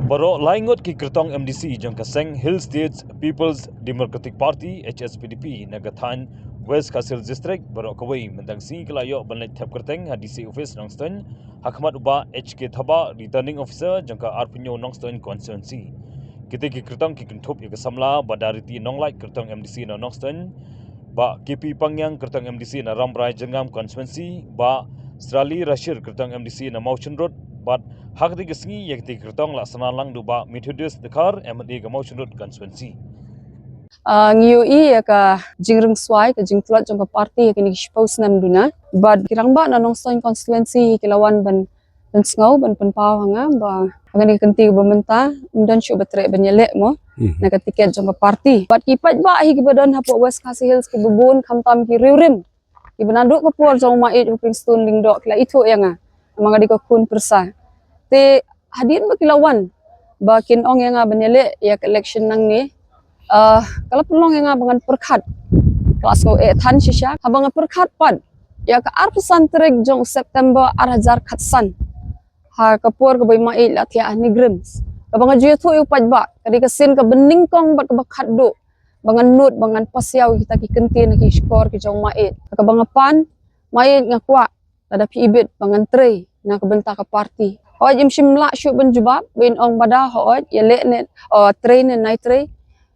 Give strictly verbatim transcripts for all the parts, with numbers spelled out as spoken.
Baroh lai ngut ki kyrtong M D C jong ka seng Hill States People's Democratic Party, H S P D P, na ka thaiñ West Khasi Hills District, baroh kawei mynta ka sngi ki la ïoh ban leit thep kyrteng ha D C office Nongstoiñ, ha khmat u Bah H K Thabah, Returning Officer jong ka arphew Nongstoiñ Constituency. Kita ki kyrtong ki kynthup ïa ka samla Bah Dariti Nonglait, kyrtong M D C na Nongstoiñ, Bah K P Pangiang, kyrtong M D C na Rambrai Jyrngam Constituency, Bah Srali Rashir, kyrtong M D C na Mawchynrut, bad ha kata ka sngi ïa kita ki kyrtong la sdang lang da u Bah Methodius Dkhar, M L A ka Mawchynrut Constituency. Ah, ngi ïohi ïa ka jingryngswai, ka jingtlot jong ka party ïa kine ki shiphew snem duna. Bad ki rangbah na Nongstoiñ Constituency ki la wan ban, ban sngew, ban pynpaw ha nga ba ha kane ka kynti ba mynta ym don shuh ba treh ban ïaleh mo, na ka tiket jong ka party. Bad ki paidbah hi kiba don hapoh West Khasi Hills kiba bun, khamtam ki riewrim, kiba naduh ka por jong u Maieit Hopingstone Lyngdoh ki la ithuh ïa nga namar nga dei ka khun pyrsa. Te hadien ba ki la wan ba kin ong ïa nga ban ïaleh ïa ka election nangne, ah, ka la pynlong ïa nga ba ngan pyrkhat. Ka la sngew eh than shisha, haba nga pyrkhat pat ïa ka arphew san tarik jong u September ar hajar khatsan, ha ka por kaba i Maieit la thiah ha NEIGRIHMS, kaba nga ju ïathuh ïa u paidbah, ka dei ka sien kaba nyngkong bad kaba khatduh ba ngan nud ba ngan pass ïa kita ki kyntien ha ki shkor ki jong u Maieit. Kaba nga pan, Maieit, nga kwah lada phi ibit ba ngan trei na ka bynta ka party. Hooid, im shym lah shuh ban jubab, ba in ong bad da, hooid, ïaleh ne, o, trei ne nai trei.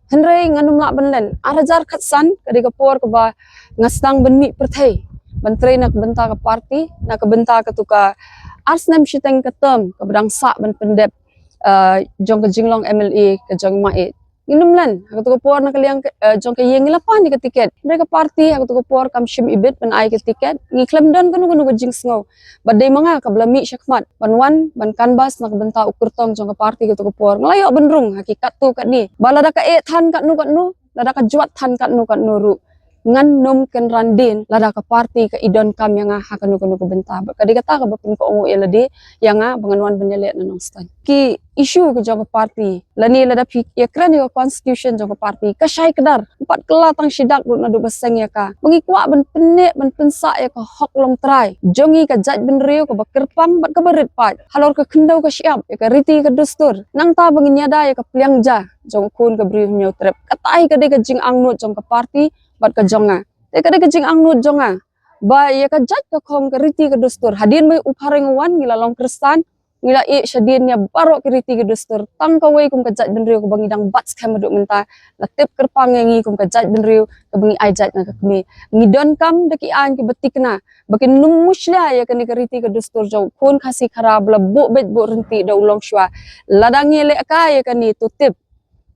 Hynrei ngan ym lah ban len. Ar hajar khatsan ka dei ka por kaba nga sdang ban mih pyrthei ban trei na ka bynta ka party, na ka bynta katu ka ar snem shiteng ka term kaba dang sah ban pyndep, eh, jong ka jinglong M L A ka jong i Maieit. Ngin ym len, ha katu ka por na ka liang ka, eh, jong ka ïing ngi la pan ïa ka tiket. Hynrei ka party ha katu ka por kam shym ibit ban ai ka tiket. Ngi khlem don kano kano ka jingsngew. Bad dei ma nga kaba la mih shakhmat ban wan ban canvass na ka bynta u kyrtong jong ka party katu ka por. Nga la ïoh ban rung ha ki katto katne ba lada ka eh than katno katno, lada ka jwat than katno katno ruh, ngan nym kynran dien lada ka party ka i donkam ïa nga ha kano kano ka bynta. Bad ka dei kata kaba pynkohnguh ïa lade ïa nga ba ngan wan ban ïaleh na Nongstoiñ. Ki issue ka jong ka party, lane lada phi ïakren ïa ka constitution jong ka party, ka shai kdar. Pat kylla tang shi dak ruh naduh ba seng ïa ka, ba ngi kwah ban pynneh ban pynsah ïa ka hok longtrai jong ngi, ka jaitbynriew kaba kyrpang bad kaba rit paid halor ka khyndew ka shyiap, ïa ka riti ka dustur. Nangta ba ngin ïada ïa ka pliang ja jong u khun ka briew Hynñiewtrep. Kata hi ka dei ka jingangnud jong ka party bad ka jong nga. Te ka dei ka jingangnud jong nga ba ïa ka jait ka khong, ka riti ka dustur, hadien ba u phareng u wan ngi la long Khristan, ngi la ïeh shadien ïa baroh ki riti ki dustur. Tang kawei kum ka jaitbynriew kaba ngi dang bat skhem haduh mynta, la tip kyrpang ïa ngi kum ka jaitbynriew kaba ngi ai jait na ka kmie. Ngi donkam da ki aiñ kiba thikna ba kin nym mushlia ïa kane ka riti ka dustur jong u khun Khasi Khara ba la buh beit buh ryntih da u longshuwa. Lada ngi leh kai ïa kane, to tip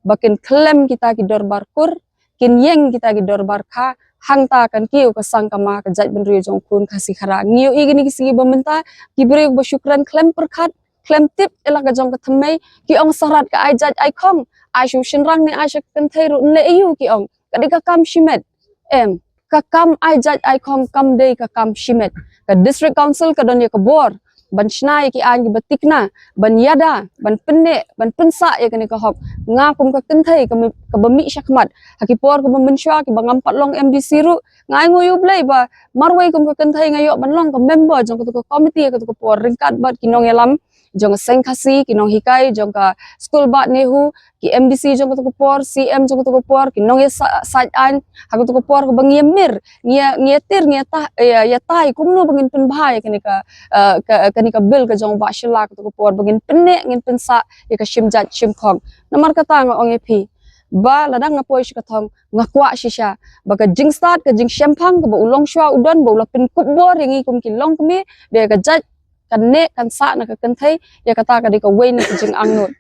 ba kin khlem kita ki dorbar kur, kin ïeng kita ki dorbar kha, hangta kan kiew ka sangkama ka jaitbynriew jong u khun Khasi Khara. Ngi ïohi kine ki sngi ba mynta, ki briew ba shu kren khlem pyrkhat, khlem tip ïa la ka jong ka thymmei, ki ong sarat ka ai jait ai khong, ai sha u shynrang ne ai sha ka kynthei ruh, nleh aiu, ki ong. Ka dei ka kam shimet. Em, ka kam ai jait ai khong kam dei ka kam shimet. Ka District Council ka don ïa ka bor ban shna ïa ki aiñ kiba thikna, ban ïada, ban pynneh, ban pynsah ïa kane ka hok. Nga kum ka kynthei kaba, kaba mih shakhmat ha ki por kaba mynshuwa, kiba ngam pat long M D C ruh, nga ainguh ïa U Blei ba marwei kum ka kynthei nga ïoh ban long ka member jong katu ka committee ha katu ka por, ryngkat bad ki nongïalam jong ka seng Khasi, ki nonghikai jong ka skul Bah NEHU, ki M D C jong katu ka por, C M jong katu ka por, ki nongïa sa-, sait aiñ ha katu ka por, kaba ngi ïamir, ngi ïa, ngi ïatir, ngi ïa ta-, ïa, ïatai kumno ba ngin pynbha ïa kane ka, eh, ka, kane ka bill ka jong Bah Shylla katu ka por, ba ngin pynneh, ngin pynsah ïa ka shim jait shim khong. Namar kata nga ong ïa phi ba lada nga poi sha ka thong, nga kwah shisha ba ka jingstad, ka jingshemphang kaba u longshuwa u don, ba u la pynkup bor ïa ngi kum ki longkmie, ba ïa ka jait kan neh kan sah na ka kynthei, ïa kata ka dei kawei na ka jingangnud.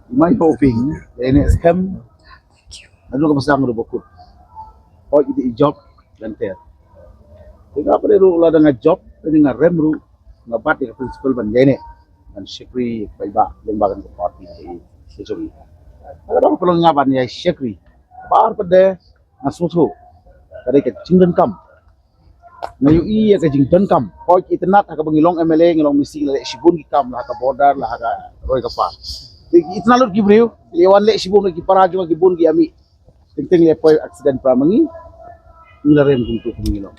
I mai hoping, ïa ne skhem, naduh kaba sdang ruh ba kut. Hooid, i dei i jop lynter. Te nga pat ruh lada nga jop, lane nga rem ruh, nga bat ïa ka principle ban ïaineh, ban shakri paidbah lyngba kane ka party ka jong i. Lada ka pynlong nga ban ïa shakri, bar pat de nga sngewthuh ka dei ka jingdonkam. Nga ïohi ïa ka jingdonkam. Hooid, itynnad ha kaba ngi long M L A, ngi long M D C, ngi la leh shibun ki kam, la ha ka border, la ha ka roi ka par. Te itynnad lut ki briew, ngi wan leh shibun ki para jong ki bun ki ami. Teng teng leh poi accident para ma ngi, ngi la rem kumtu kum ngi long.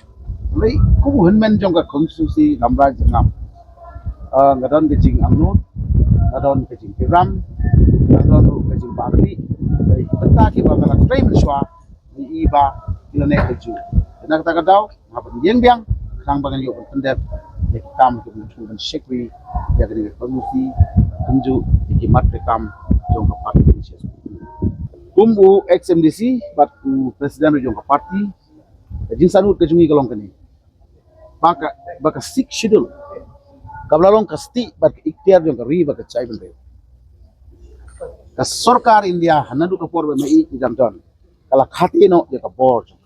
Lei, kum u hynmen jong ka constituency Rambrai Jyrngam. Ah, nga don ka jingangnud, ka don ka jingkyrpad, ka don ruh ka jingbakla. Bad kita kiba nga la trei mynshuwa, ngi i ba ki la neh ka ju. Na kata ka daw, nga ban ïeng biang, khnang ba ngan ïoh ban pyndep ïa ki kam kiba ngi thmu ban shakri ïa kane ka community, kumjuh ïa ki mat ki kam jong ka party. Kum u ex M D C bad u president jong ka party, ka jingsangeh ka jong ngi ka long kane. Ba ka, ba ka Sixth Schedule, kaba la long ka stieh bad ka iktiar jong ka ri bad ka jaitbynriew. Ka sorkar India, ha naduh ka por ba ma i ki jam jon, ka la khati noh ïa ka bor jong